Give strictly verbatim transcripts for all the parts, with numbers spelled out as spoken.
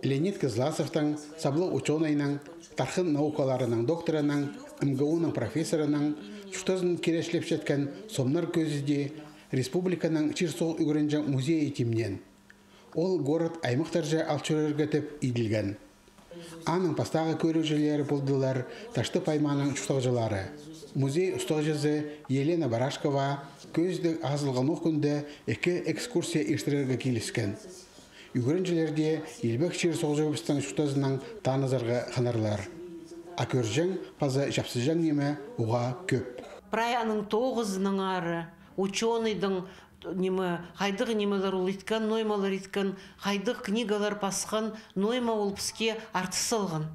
Леонид Кызласовтың, саблығ учёнайның, тархын наукаларының докторының, МГУ-ның профессорының чуртазын киречілепчеткен «Сомнар кӧзіде» республиканың чир-суғ ӱгренҷең музейі тимнеен. Ол город-аймахтарҷа ал чӧрерге тіп иділген. Аның пастағы кӧрігҷілері полдылар Таштып аймааның чуртағҷылары. Музей устағҷызы Елена Барашкова кӧзідіг азылған ох кӱнде ікі экскурсия иртірерге киліскен. Ӱгренҷілерге илбек чир-суғҷыбыстың чуртазынаң танызарға хынарлар. А кӧрҷең паза чапсыҷаң ниме уғаа кӧп. Прай аның тоғызынаңар, учёнайдың, ниме, хайдағ нимелер ол иткен, ноймалар иткен, хайдағ книгалар пасхан, нойма ол піске артыс салған.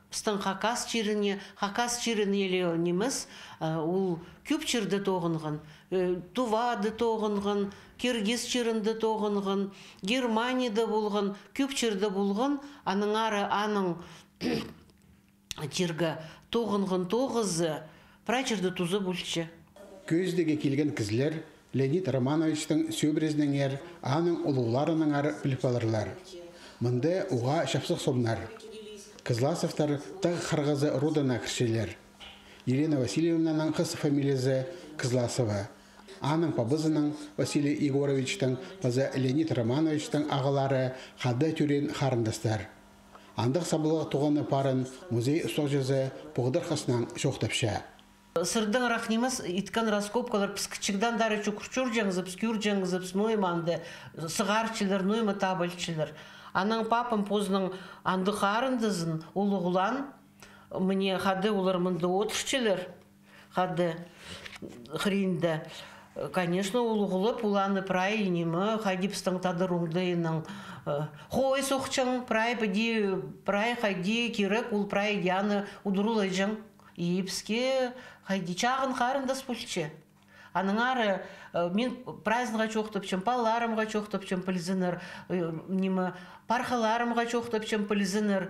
Пістің хакас чиріне, хакас чиріне ле нимес, а, ол кӧп чирде тоғынған, э, Тувада тоғынған, Киргиз чирінде тоғынған, Германияда полған, кӧп чирде полған, аннаңар аның чирге тоғынған тоғызы прай чирде туза полча. Кӧзідіге килген кізілер Леонид Романовичтің сӧбірезінеңер, аның улуғларынаңар піліп аларлар. Мында уғаа чапсых сомнар. Кызласовтар тағ харғазы родына кірчелер. Елена Васильевнаның хыс фамилиязы Кызласова. Аның пабазының, Василий Егоровичтің, паза Леонид Романовичтің ағалары хада тӧреен харындастар. Андағ саблығ туғаны парын музей устағҷызы поғдархазынаң чоохтапча. Сырдаңырах нимес иткен раскопкалар, піс кічігдеңдері чох кӧрҷеңзібіс, кӧрҷеңзібіс, нойманы сығарчалар, нойма табылчалар. Анаң папам позының андағ харындазын, улуғлаан, мына хада олар мында одырчалар, хада хыринда. Конечно, улуғлап, оларны прай ниме, хайди пістің тадар оңдайынаң, э, хой сохчаң, прай піди, прай хайди кирек, ол прай аны удурлаҷаң. И піске хайди чағын харындас полча. Аннаңар, э, мин прайзынға чоохтапчам, палаларымға чоохтапчам, пілзіннер, э, ниме, пархаларымға чоохтапчам, пілзіннер.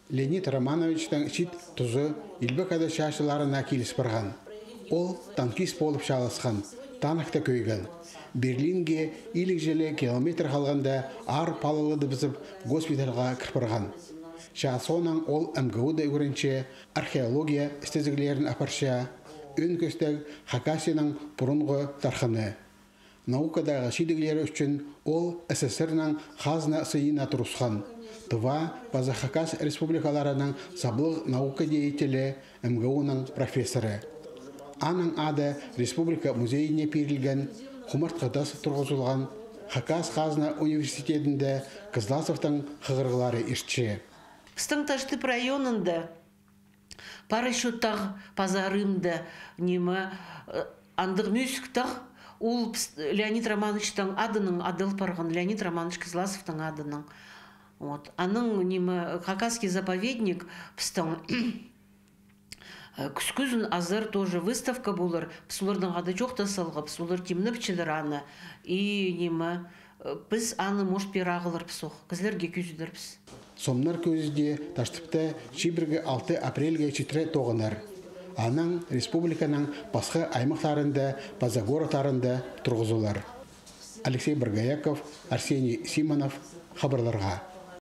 Леонид Романовичтің чиит тузы илбек ада чааҷыларына киліс парған. Ол танкист полып чааласхан, танкта кӧйген. Берлинге илиг чіли километр халғанда аар палалыдыбызып госпитальға кір парған. Чаа соонаң ол МГУ-да ӱгренче, археология істезіглерін апарча, ӧӧн кӧстег Хакасияның пурунғы тархыны. Наукадағы чидіглері ӱчӱн ол СССР-ның хазна сыйына турысхан, Тыва паза Хакас республикаларының саблығ наука деятелі, МГУ-ның профессоры. Аның ады республика музейіне пирілген, хумартхы тас турғызылған, Хакас хазна университедінде Кызласовтың хығырығлары иртче. Пістің Таштып районында пар ещё тағ пазарында, ниме, э, андағ мӱсік тағ, ол піс-, Леонид Романовичтің адынаң адал парған, Леонид Романович Кызласовтың адынаң. Вот. Аның, ниме, Хакасский заповедник пістің, э, кӱс кӱзін азар тоже выставка полар, піс оларнаң хада чоохтас салғабыс, олар тимнепчелер аны. И, ниме, Піс аны, может, пеер ағыларбыс ох, кізілерге кӧзідербіс. Сомнар кӧзіде Таштыпта чибіргі алты апрельге читіре тоғынар. Анаң республиканың пасха аймахтарында паза городтарында турғызылар. Алексей Боргояков, Арсений Симонов, хабарларға.